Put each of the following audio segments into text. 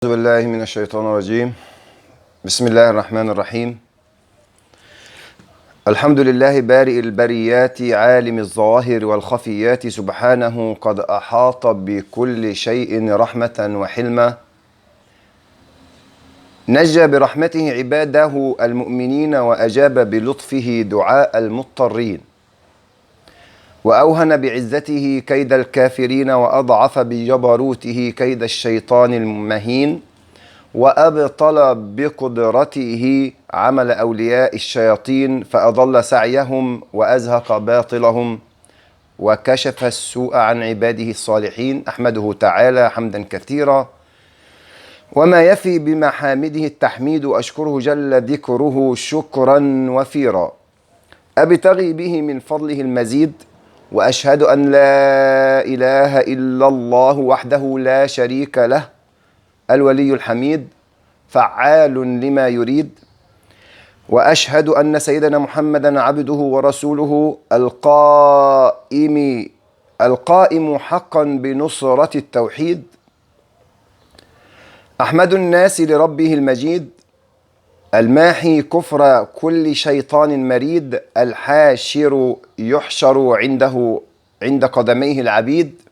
أعوذ بالله من الشيطان الرجيم. بسم الله الرحمن الرحيم. الحمد لله بارئ البريات عالم الظواهر والخفيات، سبحانه قد أحاط بكل شيء رحمة وحلما. نجى برحمته عباده المؤمنين، وأجاب بلطفه دعاء المضطرين، وأوهن بعزته كيد الكافرين، وأضعف بجبروته كيد الشيطان المهين، وأبطل بقدرته عمل أولياء الشياطين، فأضل سعيهم وأزهق باطلهم، وكشف السوء عن عباده الصالحين. أحمده تعالى حمدا كثيرا وما يفي بمحامده التحميد، أشكره جل ذكره شكرا وفيرا، أبتغي به من فضله المزيد، وأشهد أن لا إله إلا الله وحده لا شريك له الولي الحميد فعال لما يريد، وأشهد أن سيدنا محمدا عبده ورسوله القائم حقا بنصرة التوحيد، أحمد الناس لربه المجيد، الماحي كفر كل شيطان مريد، الحاشر يحشر عنده عند قدميه العبيد،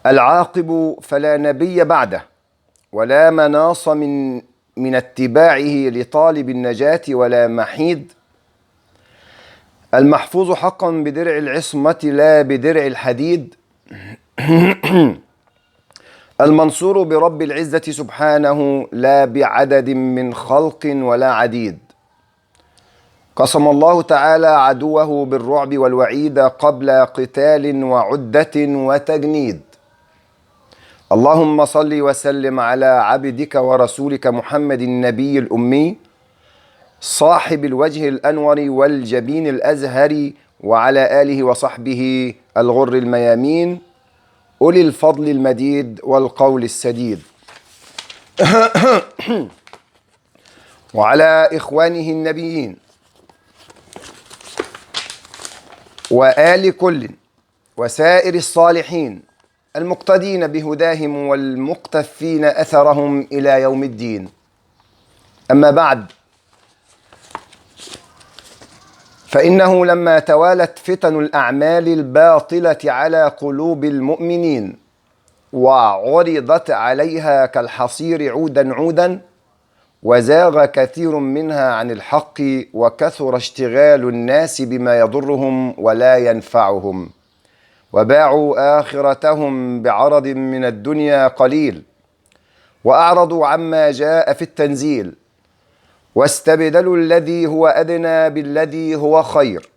العاقب فلا نبي بعده، ولا مناص من اتباعه لطالب النجاة ولا محيد، المحفوظ حقا بدرع العصمة لا بدرع الحديد، المنصور برب العزة سبحانه لا بعدد من خلق ولا عديد. قسم الله تعالى عدوه بالرعب والوعيد قبل قتال وعدة وتجنيد. اللهم صل وسلم على عبدك ورسولك محمد النبي الأمي صاحب الوجه الأنور والجبين الأزهر، وعلى آله وصحبه الغر الميامين أولي الفضل المديد والقول السديد، وعلى إخوانه النبيين وآل كل وسائر الصالحين المقتدين بهداهم والمقتفين أثرهم إلى يوم الدين. أما بعد، فإنه لما توالت فتن الأعمال الباطلة على قلوب المؤمنين وعرضت عليها كالحصير عودا عودا، وزاغ كثير منها عن الحق، وكثر اشتغال الناس بما يضرهم ولا ينفعهم، وباعوا آخرتهم بعرض من الدنيا قليل، وأعرضوا عما جاء في التنزيل، واستبدلوا الذي هو أدنى بالذي هو خير،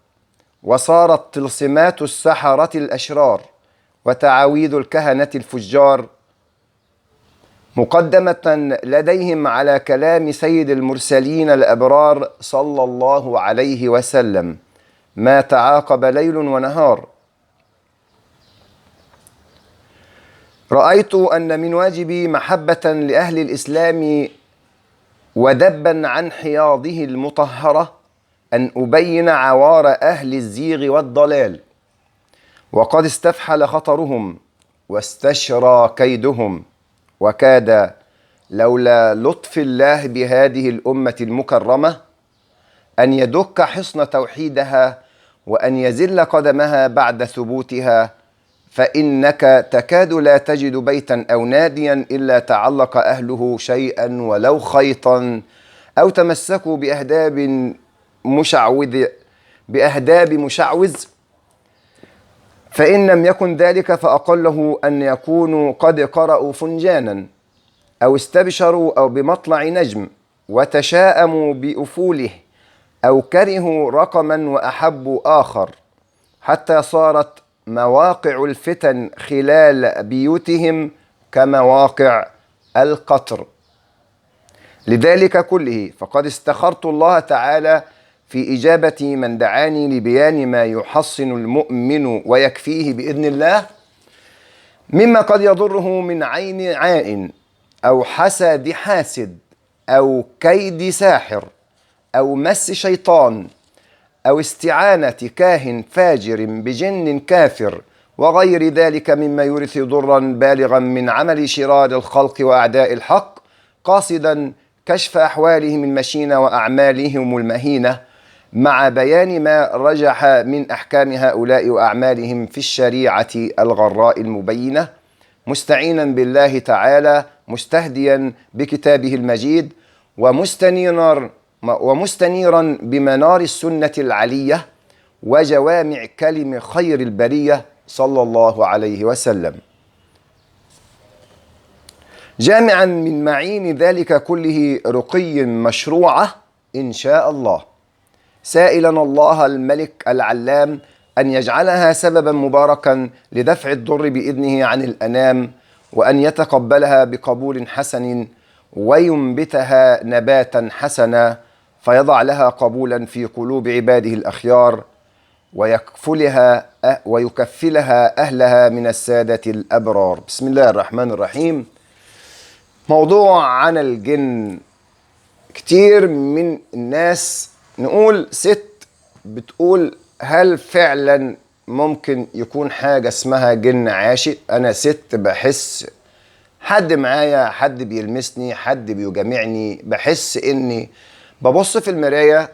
وصارت طلسمات السحرة الأشرار وتعاويذ الكهنة الفجار مقدمة لديهم على كلام سيد المرسلين الأبرار صلى الله عليه وسلم، ما تعاقب ليل ونهار. رأيت أن من واجبي محبة لأهل الإسلام ودبا عن حياضه المطهرة أن أبين عوار أهل الزيغ والضلال، وقد استفحل خطرهم واستشرى كيدهم، وكاد لولا لطف الله بهذه الأمة المكرمة أن يدك حصن توحيدها وأن يزل قدمها بعد ثبوتها، فإنك تكاد لا تجد بيتا أو ناديا إلا تعلق أهله شيئا ولو خيطا، أو تمسكوا بأهداب مشعوذ، فإن لم يكن ذلك فأقله أن يكونوا قد قرأوا فنجانا، أو استبشروا أو بمطلع نجم وتشاءموا بأفوله، أو كرهوا رقما وأحبوا آخر، حتى صارت مواقع الفتن خلال بيوتهم كمواقع القطر. لذلك كله فقد استخرت الله تعالى في إجابة من دعاني لبيان ما يحصن المؤمن ويكفيه بإذن الله مما قد يضره من عين عائن، أو حسد حاسد، أو كيد ساحر، أو مس شيطان، أو استعانة كاهن فاجر بجن كافر، وغير ذلك مما يورث ضرا بالغا من عمل شرار الخلق وأعداء الحق، قاصدا كشف أحوالهم المشينة وأعمالهم المهينة، مع بيان ما رجح من أحكام هؤلاء وأعمالهم في الشريعة الغراء المبينة، مستعينا بالله تعالى، مستهديا بكتابه المجيد، ومستنيرا بمنار السنة العلية وجوامع كلم خير البرية صلى الله عليه وسلم، جامعا من معين ذلك كله رقي مشروعة إن شاء الله، سائلا الله الملك العلام أن يجعلها سببا مباركا لدفع الضر بإذنه عن الأنام، وأن يتقبلها بقبول حسن وينبتها نباتا حسنا، فيضع لها قبولا في قلوب عباده الأخيار، ويكفلها أهلها من السادة الأبرار. بسم الله الرحمن الرحيم. موضوع عن الجن. كتير من الناس، نقول ست بتقول هل فعلا ممكن يكون حاجة اسمها جن عاشق؟ أنا ست بحس حد معايا، حد بيلمسني، حد بيجامعني، بحس إني ببص في المراية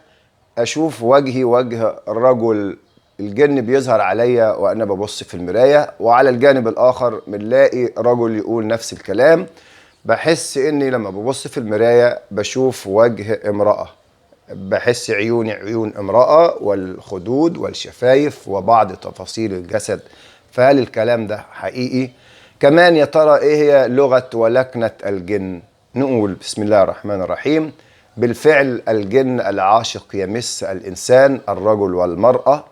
أشوف وجهي وجه الرجل، الجن بيظهر عليا وأنا ببص في المراية. وعلى الجانب الآخر بنلاقي رجل يقول نفس الكلام، بحس إني لما ببص في المراية بشوف وجه امرأة، بحس عيوني عيون امرأة، والخدود والشفايف وبعض تفاصيل الجسد. فهل الكلام ده حقيقي؟ كمان يا ترى ايه هي لغة ولكنة الجن؟ نقول بسم الله الرحمن الرحيم. بالفعل الجن العاشق يمس الإنسان، الرجل والمرأة.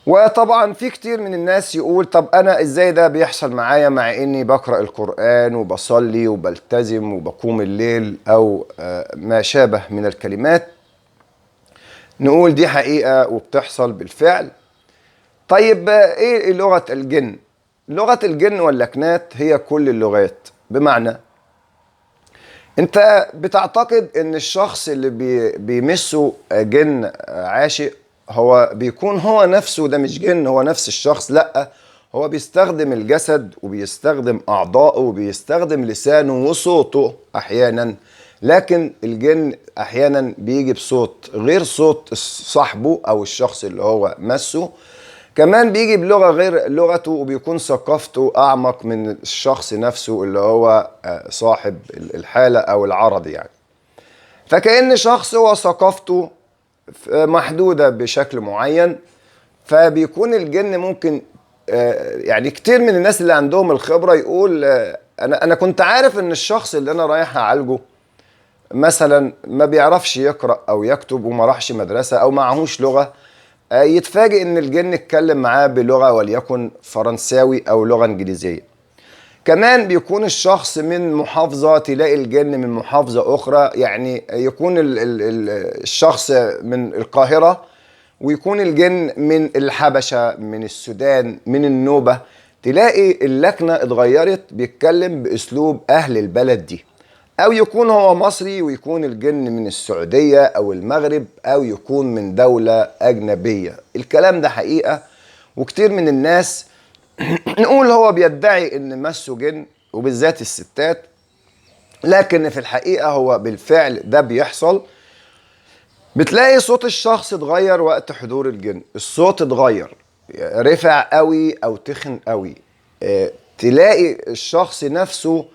وطبعا في كتير من الناس يقول طب أنا إزاي ده بيحصل معايا مع إني بقرأ القرآن وبصلي وبلتزم وبقوم الليل أو ما شابه من الكلمات؟ نقول دي حقيقة وبتحصل بالفعل. طيب إيه لغة الجن؟ لغة الجن واللكنات هي كل اللغات. بمعنى أنت بتعتقد إن الشخص اللي بيمسه جن عاشق هو بيكون هو نفسه، ده مش جن، هو نفس الشخص. لأ، هو بيستخدم الجسد وبيستخدم أعضائه وبيستخدم لسانه وصوته أحيانا، لكن الجن أحيانا بيجي بصوت غير صوت صاحبه أو الشخص اللي هو مسه، كمان بيجي بلغة غير لغته، وبيكون ثقافته أعمق من الشخص نفسه اللي هو صاحب الحالة أو العرض يعني. فكأن شخص هو ثقافته محدودة بشكل معين، فبيكون الجن ممكن يعني كتير من الناس اللي عندهم الخبرة يقول أنا كنت عارف إن الشخص اللي أنا رايح أعالجه مثلا ما بيعرفش يقرأ أو يكتب وما راحش مدرسة أو معهوش لغة، يتفاجئ إن الجن اتكلم معاه بلغة وليكن فرنساوي أو لغة إنجليزية. كمان بيكون الشخص من محافظة تلاقي الجن من محافظة أخرى، يعني يكون الشخص من القاهرة ويكون الجن من الحبشة، من السودان، من النوبة، تلاقي اللكنة اتغيرت، بيتكلم بأسلوب أهل البلد دي. أو يكون هو مصري ويكون الجن من السعودية أو المغرب، أو يكون من دولة أجنبية. الكلام ده حقيقة، وكتير من الناس نقول هو بيدعي ان مسه جن، وبالذات الستات، لكن في الحقيقة هو بالفعل ده بيحصل. بتلاقي صوت الشخص اتغير وقت حضور الجن، الصوت اتغير، رفع قوي او تخن قوي، تلاقي الشخص نفسه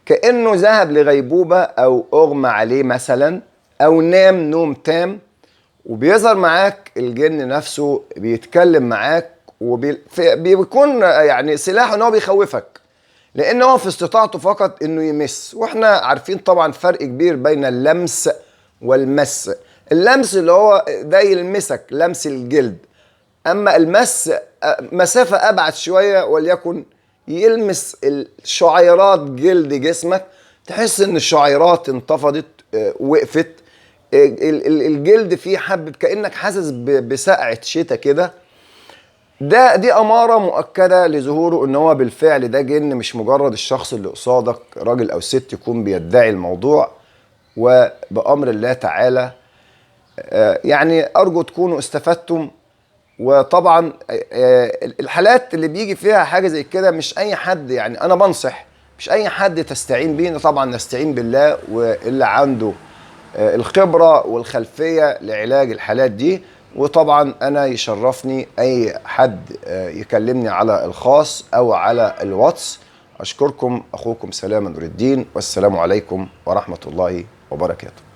كأنه ذهب لغيبوبة او اغمى عليه مثلا، او نام نوم تام، وبيظهر معاك الجن نفسه بيتكلم معاك، وبيكون يعني سلاحه ان هو بيخوفك، لان هو في استطاعته فقط انه يمس. واحنا عارفين طبعا فرق كبير بين اللمس والمس. اللمس اللي هو ده يلمسك، لمس الجلد، اما المس مسافة ابعد شوية، وليكن يلمس الشعيرات جلد جسمك، تحس ان الشعيرات انتفضت، وقفت، الجلد فيه حبب، كأنك حاسس بسقعة شتاء كده. دي أمارة مؤكدة لظهوره ان هو بالفعل ده جن، مش مجرد الشخص اللي قصادك راجل او ست يكون بيدعي الموضوع. وبأمر الله تعالى يعني أرجو تكونوا استفدتم. وطبعا الحالات اللي بيجي فيها حاجة زي كده مش اي حد، يعني انا بنصح مش اي حد تستعين بيه. طبعا نستعين بالله واللي عنده الخبرة والخلفيه لعلاج الحالات دي. وطبعا انا يشرفني اي حد يكلمني على الخاص او على الواتس. اشكركم، اخوكم سلامة نور الدين، والسلام عليكم ورحمة الله وبركاته.